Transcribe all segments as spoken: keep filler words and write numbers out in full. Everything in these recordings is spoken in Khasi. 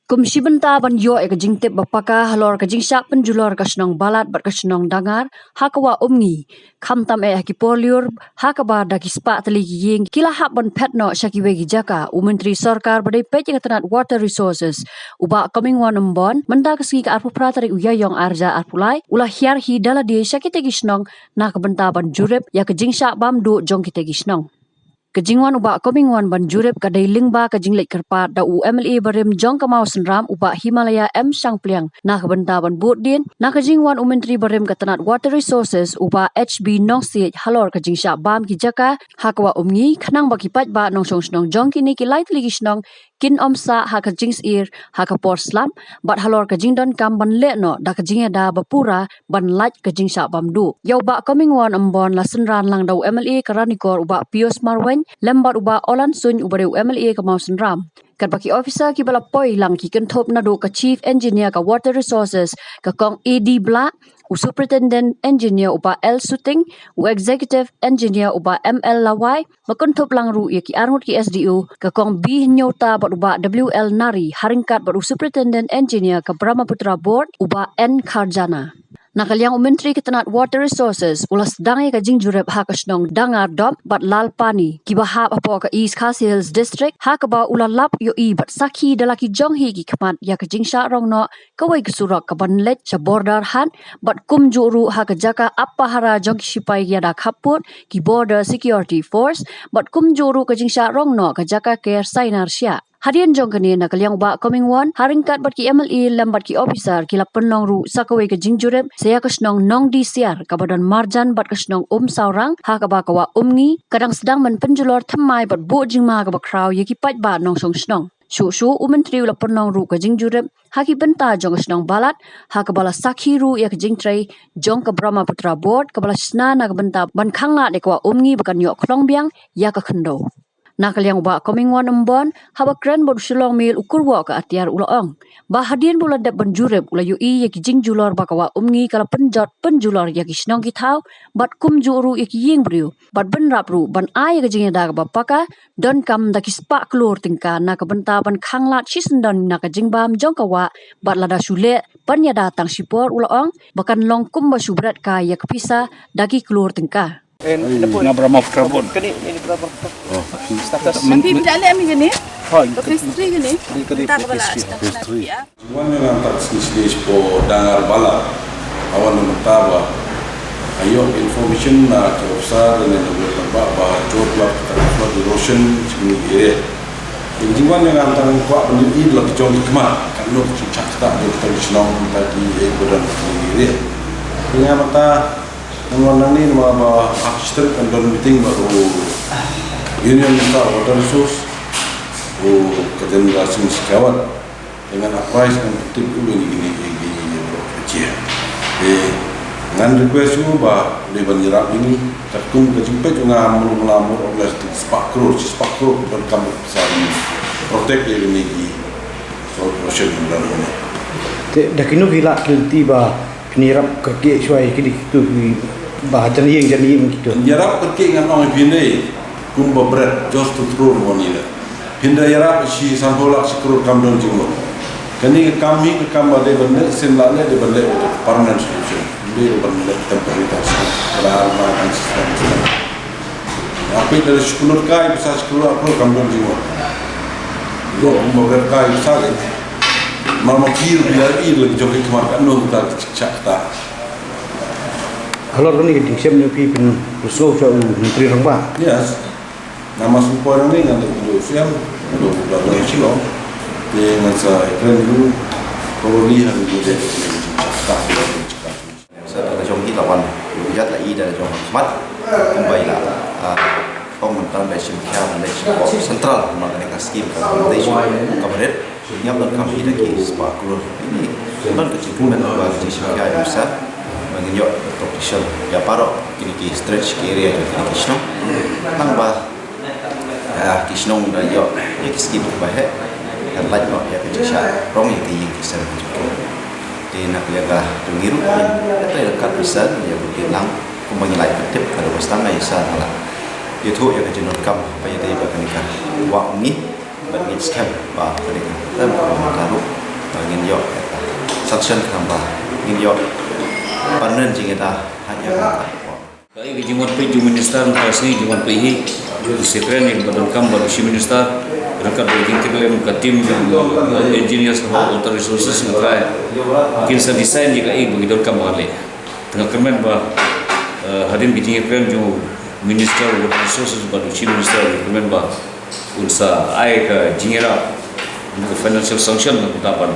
Kum shi bynta ban ïoh ïa ka jingtip ba paka halor ka jingshah pynjulor ka shnong Balat bad ka shnong Dangar ha ka wah Umngi, khamtam eh ha ki por lyiur, ha kaba da ki spah tylli ki ïing ki la hap ban phet noh sha kiwei ki jaka, u Myntri Sorkar ba dei peit ïa ka tnat Water Resources, u Bah Comingone Ymbon, mynta ka sngi ka arphew phra tarik u Ïaïong arhajar arphew lai, u la hiar hi da lade sha kitei ki shnong na ka bynta ban jurip ïa ka jingshah bam duh jong kitei ki shnong. Ka jingwan u Bah Comingone ban jurip ka dei lyngba ka jingleit kyrpad da u M L A barim jong ka Mawsynram, u Bah Himalaya M Shangpliang, na ka bynta ban bud dien na ka jingwan u Myntri barim ka tnat Water Resources, u Bah H B Nongsiej, halor ka jingshah bam ki jaka ha ka wah Umngi, khnang ba ki paidbah nongshong shnong jong kine ki lai tylli ki shnong kin ym sah ha ka jingsyier ha ka por slap, bad halor ka jingdonkam ban leh noh da ka jingïada ba pura ban lait ka jingshah bam duh. Ïa u Bah Comingone Ymbon la synran lang da u M L A ka Ranikor, u Bah Pius Marwein, lem bad u Bah Olan Suin, uba dei u M L A ka Mawsynram. Katba ki officer kiba la poi lang ki kynthup naduh ka Chief Engineer ka Water Resources, ka Kong A D Blah, u Superintendent Engineer, u Bah L Suting, u Executive Engineer, u Bah M L Lawai, ba kynthup lang ruh ïa ki arngut ki S D O, ka Kong B Hynñiewta bad u Bah W L Nari, ha ryngkat bad u Superintendent Engineer ka Brahmaputra Board, u Bah N Kharjana. Na ka liang u Myntri ka tnat Water Resources u la sdang ïa ka jingjurip ha ka shnong Dangar Dop bad Lalpani, kiba hap hapoh ka East Khasi Hills District, ha kaba u la lap ïohi bad sakhi da la ki jong hi ki khmat ïa ka jingshah rong noh kawei ka surok kaban leit sha border haat, bad kumjuh ruh ha ka jaka ap pahara jong ki shipai ïada khappud, ki Border Security Force, bad kumjuh ruh ka jingshah rong noh ka jaka ker Sainar Shiah. Hadien jong kane, na ka liang u Bah Comingone, ha ryngkat bad ki M L A lem bad ki officer, ki la pynlong ruh sa kawei ka jingjurip sa ïa ka shnong Nongdisiar, kaba don marjan bad ka shnong Umsawrang, ha kaba ka wah Umngi ka dang sdang ban pynjulor thymmai bad buh jingma kaba khraw ïa ki paidbah nongshong shnong. Shuh shuh u Myntri u la pynlong ruh ka jingjurip ha ki bynta jong ka shnong Balat, ha kaba la sakhi ruh ïa ka jingtrei jong ka Brahmaputra Board, kaba la shna na ka bynta ban khanglad ïa ka wah Umngi ba kan ïoh khlong biang ïa ka khyndew. Na ka liang u Bah Comingone Ymbon, haba kren bad u Shillong Mail u Kurwoh ka Atiar, u la ong ba hadien ba u la dep ban jurip, u la ïohi ïa ki jingjulor ba ka wah Umngi ka la pynjot pynjulor ïa ki shnong ki thaw, bad kumjuh ruh ïa ki ïing briew, bad bynrap ruh ban ai ïa ka jingïada kaba paka, donkam da ki spah klur tyngka na ka bynta ban khanglad shisyndon na ka jingbam jong ka wah, bad lada shu leh ban ïada tang shipor, u la ong ba kan long kumba shu bret kai ïa ka pisa da ki klur tyngka. Nga Brahmaputra Board. Kane, ini Brahmaputra. Status. Tapi bila leh ami kane? Hoi. Phase three kane? Kane phase three. Wan ïa nga tang sni sni spo Dangar Balat. Awan mynta ba ayo information na ki officer ne na ba ba jot la ta flood erosion sini area. Ïa jingwan ïa nga tang kwah ban ïohi la ki jong ki khmat, katno ki jingchak ta jong ki shnong mynta ki, eh, ba don sini area. Ïa nga mynta ngan wan nangne namar ba ha ki stret kan don meeting bad u Union Minister of Water Resource, u Gajendra Singh Shekhawat. Te ngan apprise, ngan tip u ïa kine ki, ki, ki, ki, ki, eh, ngan request u ba u dei ban ïarap ïa ngi, katkum ka jingpeit jong nga, mano mano mano organise, spah klur, spah klur ban kam sa protect ïa kine ki soil erosion. Te da kino ki lad ki lynti ba phin ïarap kyrkieh shuwa ïa kine kito kiba ha jan ïing jan ïing kito? Ïarap kyrkieh ngan ong ïa phi ne, kumba bret, just to throw money ne. Phin da ïarap shi sanphew lak shi klur kam don jingmut. Kane ka kam hi ka kam ba dei ban leh, sien la leh, dei ban leh permanent solution. Dei ban leh temporary solution. Ka la ar ma kan system. Apeit da shi klur kai, pisa shi klur, klur kam don jingmut. Yo, kumba bret kai, pisa leh. Mar ma phi ruh phi la ïohi la ki jong ki khmat katno kita ki chak ta. Halor kane ka jingshem ne phi pynpyrshah sha u Myntri Rangbah? Yes. Nga mas poi nangne, nga dei u F M, nga dei u Shillong. Te ngan sa kren ïa u, probably ha u dei u chak ta. Sa ka jong i la wan, u jat la i da jong khmat, kumba i la, ah, ong mynta ba shim khia mynta shim ko central, ma kane ka scheme ka foundation, ka barit, ngiap donkam i da ki spah klur. Ini, don ka jingkmen ba ka jingshim khia i sa, ba ngin ïoh protection ïa baroh kine ki stretch ki area jong kine ki shnong. Nang ba Ah, ki shnong da ïoh ïa ki skim kiba heh, kan lait noh ïa ka jingshah rong ïa ki ïing ki sem ki jong ki. Te na ka liang ka jong ngi ruh, ngin ïatrei ryngkat bisa ïa ka bynta lang kumba ngi la ïa tip, ka dei ba sdang ïa sa nga la ïathuh ïa ka jingdonkam ba ïadei bad kane ka wah Umngi. Bad ngin skhem ba ka dei ka term kaba mynta ruh ba ngin ïoh ka sanction khnang ba ngin ïoh permanent jingïada ha ïa ka. Ka i ka jingwan peit jong u minister mynta ka sngi, jingwan peit hi. U Secretary ba donkam bad u Chief Minister ryngkat bad ka jingkyrmen ka team jong u engineers ha Water Resources, nga trai kin sa design ïa ka i ba ki donkam ba ka leh. Te nga kyrmen ba, eh, hadien ka jingkyrmen jong u Minister Water Resources bad u Chief Minister, nga kyrmen ba un sa ai ka jingïarap, ka financial sanction na ka bynta ban,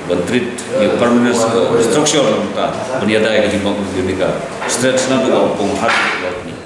ban treat ïa permanent, eh, structure na ka bynta ban ïada ïa ka jingbam jong kane ka stretch naduh ka Ponghat haduh ka Lawkmih.